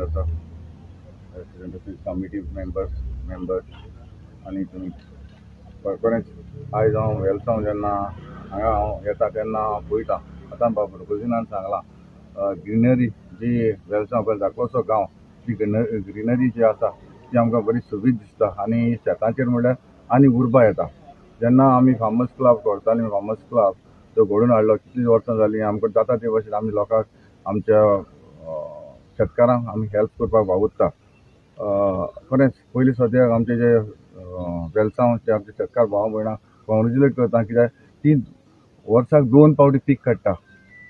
आसा, तशेंच committee members आनी तुमी खरेंच आयज हांव वेलसांव जेन्ना हांगा हांव येता तेन्ना हांव पळयता. आतां बाब रोजिनान सांगलां ग्रिनरी जी वेलसांव पळय धाकलोसो गांव, ती ग्रिनरी जी आसा ती आमकां बरी सोबीत दिसता आनी शेतांचेर म्हणल्यार आनी उर्बा येता. जेन्ना आमी फार्मर्स क्लब करताली, फार्मर्स क्लब जो घडोवन हाडलो कितलीं वर्सां जालीं, आमकां जाता ते भशेन आमी लोकांक आमच्या शेतकारांक आमी हेल्प करपाक वावुरता. खरेंच पयलीं सद्याक आमचे जे वेलसांव जे आमचे शेतकार भाव भयणां कॉंग्रेच्युलेट करता, कित्याक ती वर्साक 2 फावटी पीक काडटा,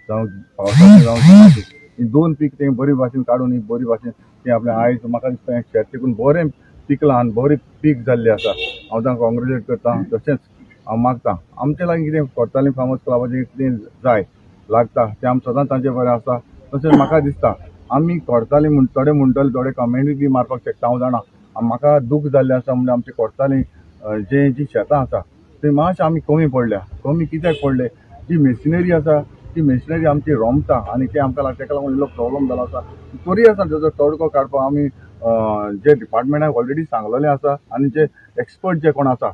जावं पावसाचें जावं गिमाचें. ही 2 पीक ते बरी भाशेन काडून ही बरी भाशेन ती आपलें आयज म्हाका दिसता शेत टिकून बरें पिकलां आनी बरें पीक जाल्लें आसा. हांव तांकां कॉंग्रेच्युलेट करता. तशेंच हांव मागता आमचे लागीं कितें कोर्तालीं फार्मर्स क्लबाचें कितें जाय लागता तें आमी सदांच तांचे बरें आसा. तशेंच म्हाका दिसता आमी कोर्तालीं म्हण थोडे म्हणटले, थोडे कमेंटूय बी मारपाक शकता, हांव जाणा. म्हाका दूख जाल्लें आसा म्हणजे आमची कोर्तालीं जे जी शेतां आसा ती मातशें आमी कमी पडल्या. कमी कित्याक पडले, जी मेशिनरी आसा ती मेशिनरी आमची रोमता आनी ते आमकां ताका लागून इल्लो प्रॉब्लम जालो आसा. तरी आसा तेजो तडको काडपाक आमी जे डिपार्टमेंटाक ऑलरेडी सांगलेलें आसा आनी जे एक्सपर्ट जे कोण आसा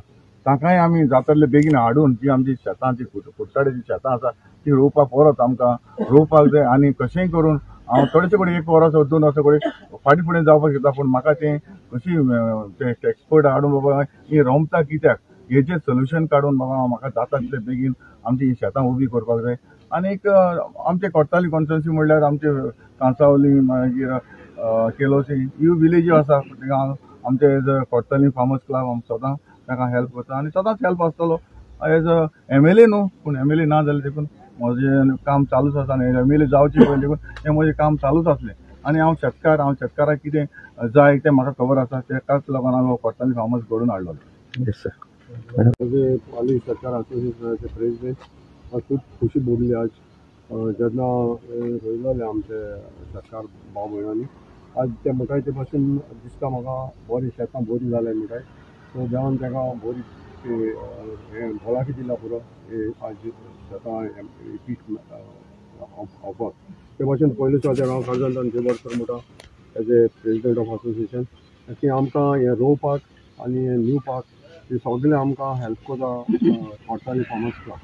तांकांय आमी जातले बेगीन हाडून जी आमची शेतां जी कुडचड्याची शेतां आसा ती रोवपाक परत आमकां रोवपाक जाय. आनी कशेंय करून हांव थोडेशे कडेन 1 वर्स 2 वर्सां कडेन फाटीं फुडें जावपाक शकता, पूण म्हाका तें कशी ते एक्सपर्ट हाडून बाबा ही रोमता कित्याक हेजें सोल्युशन काडून बाबा म्हाका जाता तितले बेगीन आमची ही शेतां उबी करपाक जाय. आनी एक आमचे कोर्ताली कॉन्स्टिट्युएन्सी म्हणल्यार आमचे कांसावली मागीर केलोसी ह्यो विलेजी आसा, आमचे as a Cortalim farmers club आमी सदां तांकां हेल्प करता आनी सदांच हेल्प आसतलो. एज अ MLA न्हू, पूण MLA ना जालें देखून म्हजें काम चालूच आसा आनी MLA जावचें पयलीं देखून हें म्हजें काम चालूच आसलें. आनी हांव शेतकार, हांव शेतकाराक कितें जाय तें म्हाका खबर आसा, तेकाच लागून हांवें कोर्ताली फार्मर्स घडोवन हाडलो. Yes sir. As a पाली शेतकार असोसिएशनाचे प्रेसिडेंट म्हाका खूब खुशी भोगली आज जेन्ना रोयलेले आमचे शेतकार भाव भयणांनी आज ते म्हणटाय ते भाशेन दिसता म्हाका बरीं शेतां बरीं जाल्याय म्हणटाय. सो देवान ताका बरी हें भलायकी दिला पुरो आज शेतां पीक खावपाक. ते भाशेन पयले सुवातेर हांव काळजांतल्यान देवकर म्हणटा as a president of association की आमकां हें रोवपाक आनी हें लिवपाक हे सगळें आमकां हेल्प करता कोर्ताली फार्मर्स क्लब.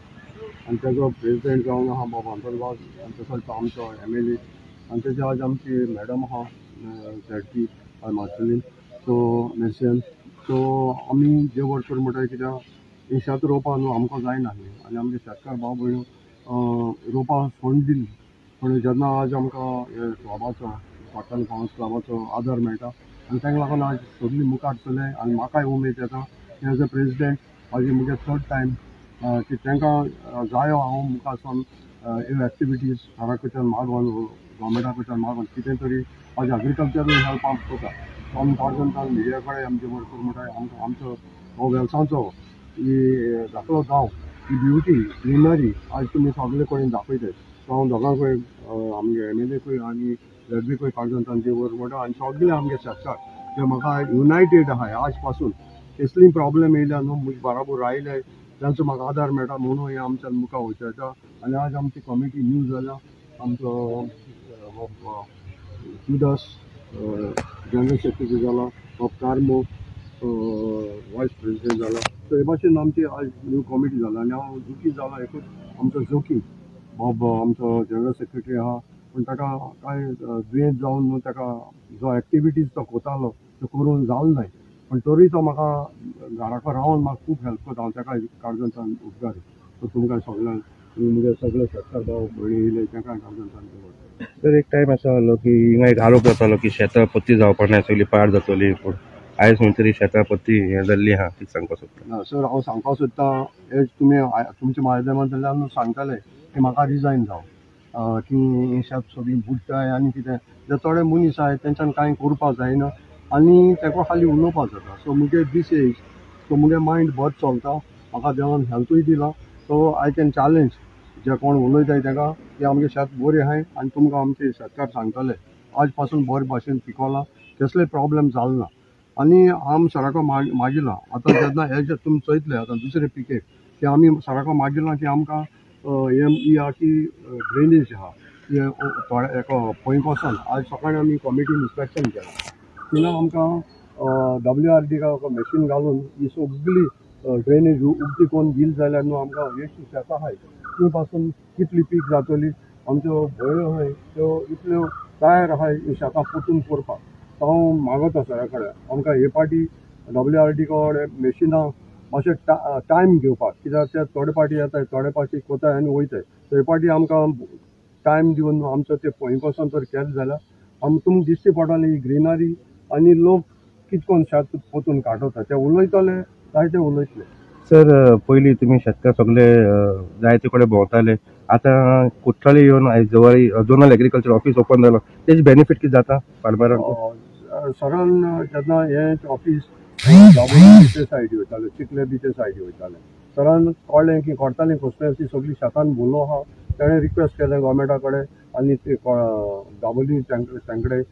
आनी तेजो प्रेसिडेंट जावन आहा बाबा अंतोन वाज आनी तसोच आमचो MLA आनी तेजे आज आमची मॅडम आहा ZP Marceline सो मेर्सियन. सो आमी देव कर म्हणटा कित्याक ही शेत रोवपा न्हू आमकां जायना आसलें आनी आमचे शेतकार भाव भयण रोवपा सोडून दिली, पूण जेन्ना आज आमकां हे क्लबाचो कोर्ताली फार्मर्स क्लबाचो आदार मेळटा आनी ताका लागून आज सगळीं मुखार चलय आनी म्हाकाय उमेद येता एज अ प्रेसिडेंट. आज म्हगे थर्ड टायम की तांकां जायो हांव मुखार सावन ह्यो एक्टिविटीज घरा कडच्यान मागोन गव्हर्मेंटा कडच्यान मागोन कितें तरी आज एग्रीकल्चरूय हेल्प आमकां करता. सो आमी काळजांतल्यान मिडिया कडेन आमचे भरपूर म्हणटा आमकां आमचो हो वेलसांचो ही धाकलो गांव ही ब्युटी ग्रिनरी आज तुमी सगळे कडेन दाखयतात. सो हांव दोगांकूय आमगे MLA आनी ZB काळजांतल्यान देव म्हणटा आनी सगळे आमगे शेतकार जे म्हाका युनायटेड आहाय आज पासून कसलीय प्रॉब्लेम येयल्या न्हू म्हजे बराबर आयले तांचो म्हाका आदार मेळटा म्हणून हें आमच्यान मुखार वचता. आनी आज आमची कमिटी न्यू जाल्या, आमचो जुदास जनरल सेक्रेटरी जाला, बाब कार्मो वायस प्रेसिडेंट जाला. सो हे भाशेन आमची आज न्यू कमिटी जाला आनी हांव दुखी जाला एकूच आमचो जोकी बाब आमचो जनरल सेक्रेटरी आहा, पूण ताका कांय दुयेंत जावन न्हू ताका जो एक्टिविटीज तो कोतालो त्यो करूंक जालो नाय, पूण तरी तो म्हाका घराको रावन म्हाका खूब हेल्प करता. हांव ताका काळजांतल्यान उपकारी. सो तुमकां सगळ्यांक म्हगे सगळे शेतकार भाव भयणी येयले तांकां काळजांतल्यान उपकार. तर एक टायम असो आहलो की हिंगा एक आरोप जातालो की शेतां पत्ती जावपा ना, सगळी पाड जातली, पूण आयज खंय तरी शेतां पत्ती हें जाल्ली आहा, कितें सांगपाक सोदता? ना सर, हांव सांगपाक सोदता हें तुमी तुमच्या माध्यमांतल्यान सांगताले की म्हाका रिजायन जावं की हें शेत सगळीं बुडटाय आनी कितें जे थोडे मनीस आहाय तेंच्यान कांय करपाक जायना आनी तेका खाली उलोवपाक जाता. सो मुगे दीस एज सो मुगे मायंड बरें चलता, म्हाका देवान हेल्थूय दिला, सो I can challenge जे कोण उलयताय ताका की आमगे शेत बरें आहाय आनी तुमकां आमचे शेतकार सांगतले आज पासून बरे भाशेन पिकोलां, कसलेय प्रॉब्लेम जालो ना. आनी आम सराको मागिलां आतां जेन्ना हे जे तुमी चोयतले आतां दुसरे पिकेक की आमी सराको मागिलां की आमकां हें ही आहा की ड्रेनेज आहा थोडे एका पळय वचोन आज सकाळी आमी कॉमिटीन इन्स्पेक्शन केलां. थिंगा आमकां WRD machine घालून ही सगळी ड्रेनेज उगती करून दिली जाल्यार न्हू आमकां वेस्ट शेतां आहाय ती पासून कितली पीक जातली. आमच्यो भंयो आहाय त्यो इतल्यो तयार आहाय ही शेतां पोतून करपाक. हांव मागता सगळ्या कडेन आमकां हे पाटी WRD कडेन मशिनां मातशें टायम घेवपाक, कित्याक ते थोडे पाटी येताय थोडे पाटी कोताय आनी वयताय. हे पाटी आमकां टायम दिवन आमचो ते पळय पासून तर केलें जाल्यार आमकां तुमकां दिसची पडटली ही ग्रिनरी आनी लोक कितें करून शेत पोतून काडटा ते उलयतले जायते उलयतले. सर, पयलीं तुमी शेतकार सगळे जायते कडेन भोंवताले, आतां कुठ्ठाळे येवन आयज जवळ झोनल एग्रीकल्चर ऑफिस ओपन जालो, तेजे बेनिफीट कितें जाता फार्मरांक? सरान जेन्ना हें ऑफिस दाबोळी बीचे सायडी वयताले, चिखले बीचे सायडी वयताले, सरान कळ्ळें की कोडताली कोस्पेन्सी सगळी शेतान भरलो आहा. तेणें रिक्वेस्ट केलें गोवोरमेंटा कडेन आनी ते दाबोली तांकडे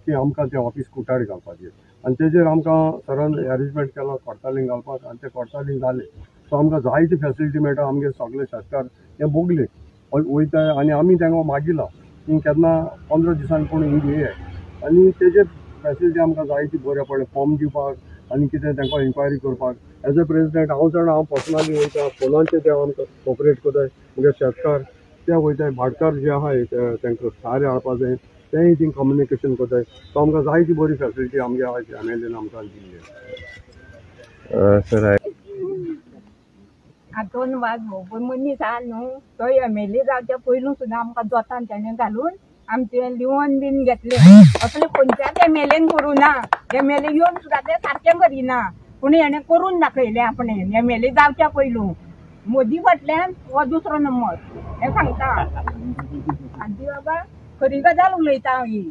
की आमकां तें ऑफिस कुटारी घालपाचें आनी तेजेर आमकां सरान एरेंजमेंट केलो कोडतालींग घालपाक आनी तें कोडतालींग जालें. सो आमकां जायती फेसिलिटी मेळटा. आमगे सगळे शेतकार हे बोगले वयताय आनी आमी तांकां मागिलां की केन्ना 15 दिसांनी पूण ही घेयाय आनी तेजे फेसिलिटी आमकां जायती बरें पडलें फॉर्म दिवपाक आनी कितें तांकां इन्क्वायरी करपाक. एज अ प्रेजिडेंट हांव जाणा हांव पर्सनली वयता फोनाचेर ते आमकां कॉपरेट करताय. मुगे शेतकार ते वयताय, भाटकार जे आहाय तांकां सारें हाडपा जाय तेंय ती कम्युनिकेशन करताय. सो आमकां जायती बरी फेसिलिटी आमगे आयज MLA आमकां दिल्ली. सर, आंतोन वाज हो मनीस आहा न्हू, तो MLA जावच्या पयलू सुद्दां आमकां जोतान तेणें घालून आमचें लिवोन बीन घेतलें. असलें खंयच्याच MLA करूं ना. MLA येवन सुद्दां तें सारकें करिना, पूण हेणें करून दाखयलें आपणें MLA जावच्या पयलू. मोदी फाटल्यान हो दुसरो नंबर हें सांगता. आनी बाबा खरी गजाल उलयता हांव ही.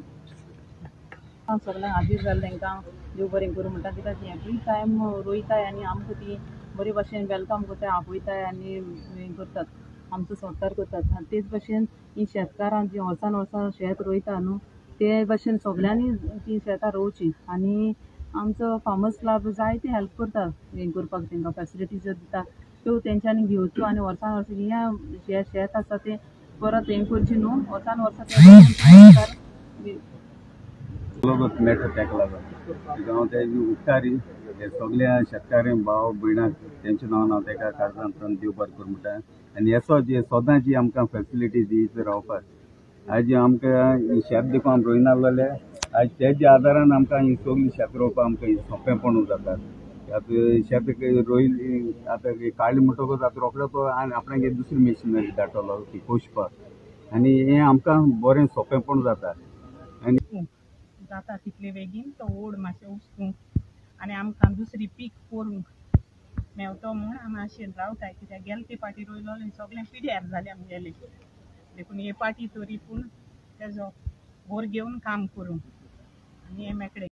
सगळ्यांक हाजीर जालें तांकां देव बरें करूं म्हणटा, कित्याक एवरी टायम रोयताय आनी आमकां ती बरे भाशेन welcome करताय, आपयताय आनी हें करतात, आमचो सत्कार करतात. आनी तेच भाशेन ही शेतकारां जी वर्सान वर्सां शेत रोयता न्हू ते भाशेन सगळ्यांनी ती शेतां रोवची आनी आमचो फार्मर्स क्लब जायते हेल्प करता हें करपाक, तांकां फेसिलिटीज दिता त्यो तेंच्यांनी घेवच्यो आनी वर्सान वर्सां हें जें शेत आसा तें परत हें करचें न्हू, वर्सान वर्सां तें मेळटा ताका लागून हांव तेजी उपकारी हे सगळ्या शेतकाऱ्यांक भाव भयणांक तेंच्या नांवान हांव ताका काळजांतल्यान देव बरें करूं म्हणटा. आनी हेसो जे सदां जी आमकां फेसिलिटी दी रावपाक आज आमकां ही शेत देखून आमी रोयनासलेले, आज तेज्या आदारान आमकां ही सगळी शेत रोवपाक आमकां सोंपेंपण जाता. आतां शेत रोयली आतां काडली म्हणटकूच आतां रोखडो तो आनी आपणागे दुसरी मशिनरी धाडटलो ती कोशपाक आनी हें आमकां बरें सोंपेंपण जाता. आनी जाता तितले बेगीन तो ओड मातशें उस्तूंक आनी आमकां दुसरी पीक करूंक मेवतो म्हूण आमी आशेन रावताय. कित्याक गेले ते पाटी रोयलोलें सगळें पिड्यार जालें आमगेलें, देखून हे पाटी तरी पूण तेजो भोर घेवन काम करूंक आनी हें मेकळें.